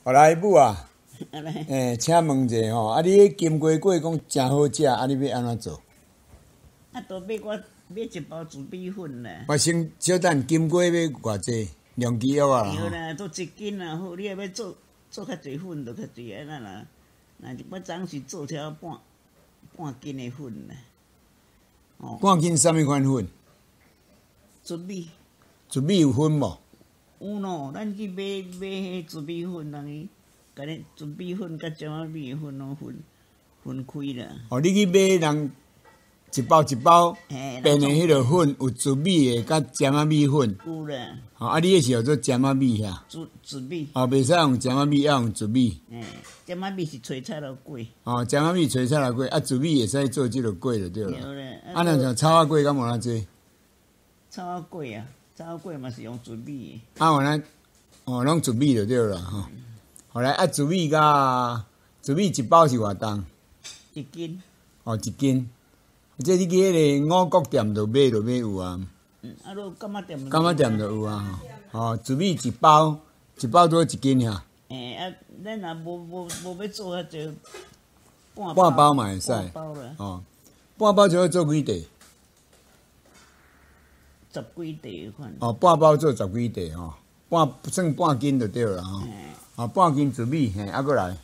好來母啊，啊來，欸，請問者吼，啊，你彼金瓜粿講誠好食，啊，你欲按怎做？啊，都買我買一包糯米粉啦。我先小等金瓜欲偌濟？量機約啊啦。對啦，做一斤啊好，你若欲做做較濟粉就較濟啊，咱若若我昨昏是做了半半斤的粉啦。哦。半斤啥物款粉？糯米。糯米有分無？有喏，咱去買買彼糯米粉，人伊共你糯米粉佮椒仔米粉攏分分開啦。哦，你去買人一包一包變的彼个粉，有糯米的佮椒仔米粉。有啦。哦，啊，你彼是叫做椒仔米遐？糯糯米。哦，袂使用椒仔米，愛用糯米。嘿，椒仔米是炊菜頭粿。哦，椒仔米炊菜頭粿，啊，糯米會使做這个粿就對啦。對啦。啊，若像草仔粿敢無怎做？草仔粿啊，草仔粿嘛是用糯米的。啊，原來哦，攏糯米就對啦吼。後來啊，糯米佮糯米一包是偌重？一斤。哦，一斤。這你去彼个五穀店就買就買有啊。嗯，啊，你柑仔店。柑仔店就有啊吼。哦，糯米一包，一包拄好一斤爾。欸，啊，咱若無無無欲做遐濟，半半包嘛會使。半包啦。哦，半包就好做幾塊？十幾塊款。哦，半包做十幾塊吼，半算半斤就對啦吼。哦，半斤糯米，嘿，啊，閣來。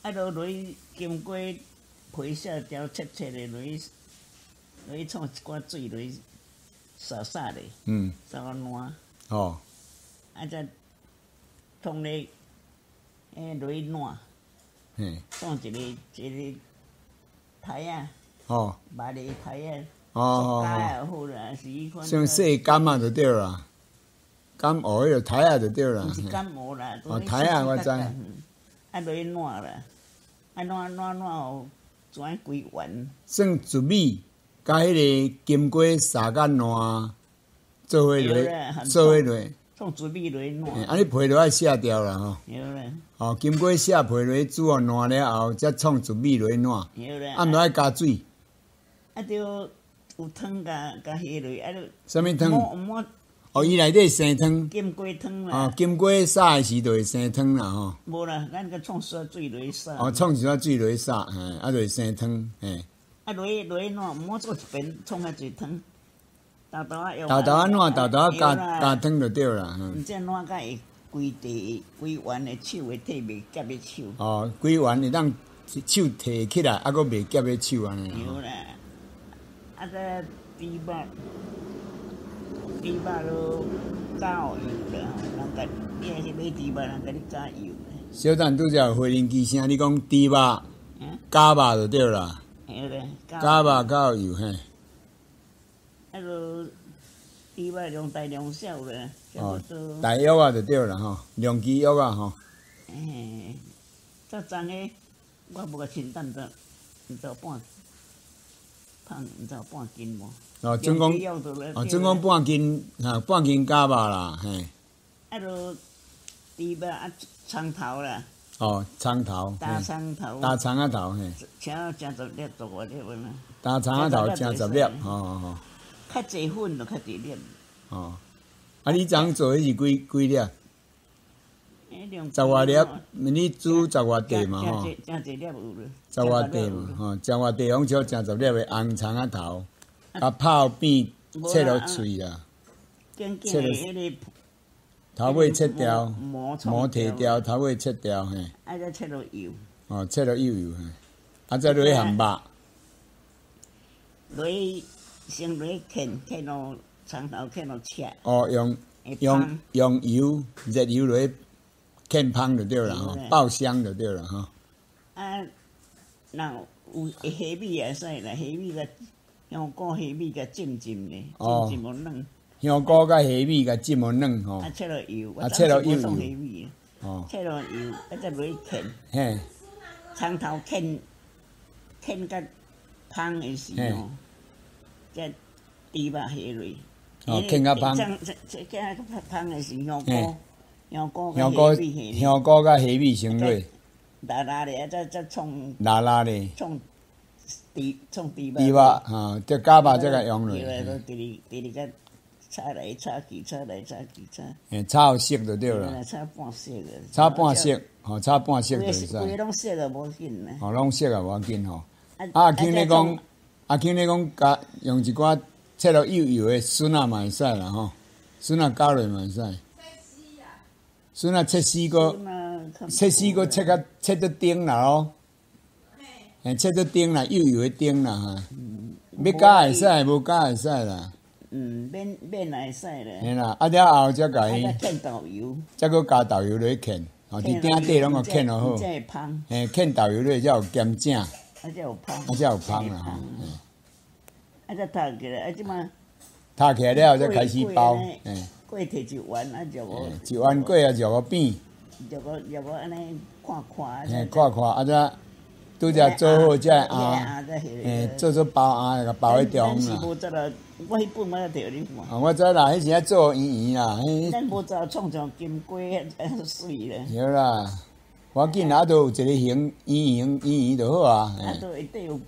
啊，就落去金瓜皮削掉，切切的落去，落去創一寡水落去灑灑咧。灑予爛。啊，才創咧，欸，落去爛。創一個一個台仔。肉的台仔。塑膠也好啦，是彼款。像細柑仔就對啦，柑芋彼个台仔就對啦。毋是柑芋啦。哦，台仔我知。啊，落去爛啦，啊，爛爛爛予怎規圓。算糯米，佮彼个金瓜撒甲爛，做伙落，做伙落。創糯米落去爛。啊，你皮都愛卸掉啦吼。對啦。哦，金瓜卸皮落去煮予爛了後，才創糯米落去爛。對啦。啊，毋愛加水。啊對，有湯共共下落，啊你。啥物湯？哦，伊內底生湯。金瓜湯啦。哦，金瓜灑的時就會生湯啦吼。無啦，咱閣創小水落去灑。哦，創一寡水落去灑，嘿，啊就會生湯，嘿。啊，落去落去爛，毋好做一遍創遐濟湯，沓沓仔用。沓沓仔爛，沓沓仔加加湯就對啦。毋才爛甲會規塊規圓的手會提袂夾咧手。哦，規圓會當手提起來，啊，閣袂夾咧手按呢。對啦，啊，這豬肉，豬肉都加予油啦，人共你若是買豬肉，人共你加油。小等拄才有回音機聲，你講豬肉、加肉就對啦。對咧，加肉加油嘿。啊，就豬肉量大量小啦，差不多。大約仔就對啦吼，量機約仔吼。嘿，這重的我無共稱淡薄，毋知有半，胖毋知有半斤無。哦，總共哦，總共半斤，哈，半斤加肉啦，嘿。啊，就豬肉啊，蔥頭啦。哦，蔥頭。大蔥頭。大蔥仔頭嘿。請誠十粒，十外粒啦。大蔥仔頭誠十粒，吼吼吼。較濟粉就較濟粒。哦，啊，你昨昏做彼是幾幾粒？十外粒，你煮十外塊嘛吼。誠濟粒有啦。十外塊嘛吼，十外塊攏少誠十粒的紅蔥仔頭，啊泡扁切落喙啦。切落。頭尾切掉，毛剔掉，頭尾切掉嘿。啊，再切落油。哦，切落幼幼嘿，啊，再落去譀肉。落去先落去劵，劵予蔥頭劵予赤。哦，用用用油熱油落去劵芳就對啦吼，爆香就對啦吼。啊，若有蝦米也會使啦，蝦米共香菇、蝦米共浸浸咧，浸浸予軟。香菇佮蝦米共浸予軟吼。啊，切落油，啊，切落油油。哦。切落油，啊，再落去劵。嘿。蔥頭劵劵甲芳的時吼，才豬肉下落。哦，劵甲芳。這這芳的是香菇，香菇香菇香菇佮蝦米先落。辣辣咧，啊，再再創。辣辣咧。創豬創豬肉。豬肉，哈，這加肉再共用落。對，佇咧佇咧個。炒來炒去，炒來炒去，炒。嘿，炒熟就對啦。炒半熟的。炒半熟，吼，炒半熟就會使。規個攏熟啊，無緊啦。吼，攏熟啊，無要緊吼。啊，阿卿你講，阿卿你講，加用一寡切落幼幼的筍仔嘛會使啦吼，筍仔加落嘛會使。筍仔切絲閣，切絲閣切較切做丁啦咯。嘿，切做丁啦，幼幼的丁啦哈。欲加會使，無加會使啦。嗯，免免會使啦。嘿啦，啊了後才共伊。芡豆油。才閣加豆油落去芡，吼，佇鼎底攏予芡予好。才會芳。嘿，芡豆油落去才有鹹正。啊，才有芳。啊，才有芳啦吼。啊，才炒起來，啊，這馬。炒起來了後，才開始包。嘿。粿摕一丸，啊，就無。一丸粿啊，就個扁。就個就個按呢看看。嘿，看看啊，才拄才做好才會壓，嘿，做做包壓，共包佇中啦。是無才啦，我彼本我才摕予你看。啊，我知啦，彼時仔做圓圓啦。咱無才創上金粿遐媠咧。對啦，無要緊啦，啊，都有一个形圓形圓圓就好啊。啊，都下底有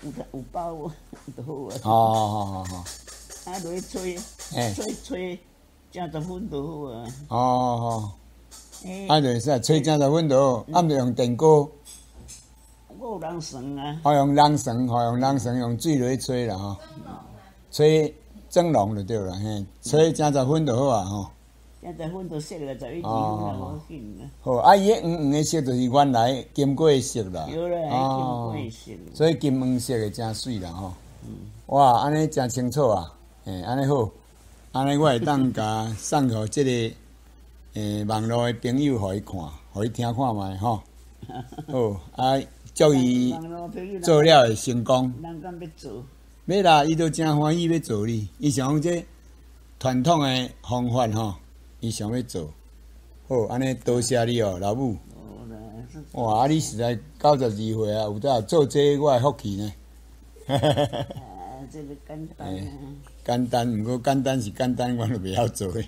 包就好啊。好好好好。啊，落去炊，炊炊正十分就好啊。哦哦。啊，就會使炊正十分就好，啊，毋就用電鍋。我有人算啊。哦，用人算，吼，用人算，用水落去炊啦，吼。炊蒸籠就對啦，嘿，炊正十分就好啊，吼。正十分就熟了，11、2分啦，無緊啦。好，啊，伊彼黃黃的色就是原來金粿的色啦。對啦，金粿的色。所以金黃色的誠媠啦，吼。哇，按呢誠清楚啊，嘿，按呢好，按呢我會當共送予這个網路的朋友，予伊看，予伊聽看覓吼。好，啊，祝伊做了會成功。人敢欲做？欲啦，伊都誠歡喜欲做哩。伊想講這傳統的方法吼，伊想欲做。好，按呢多謝你哦，老母。哇，啊你實在92歲啊，有當做這個我的福氣呢。啊，這個簡單啊。簡單，毋過簡單是簡單，我都袂曉做的。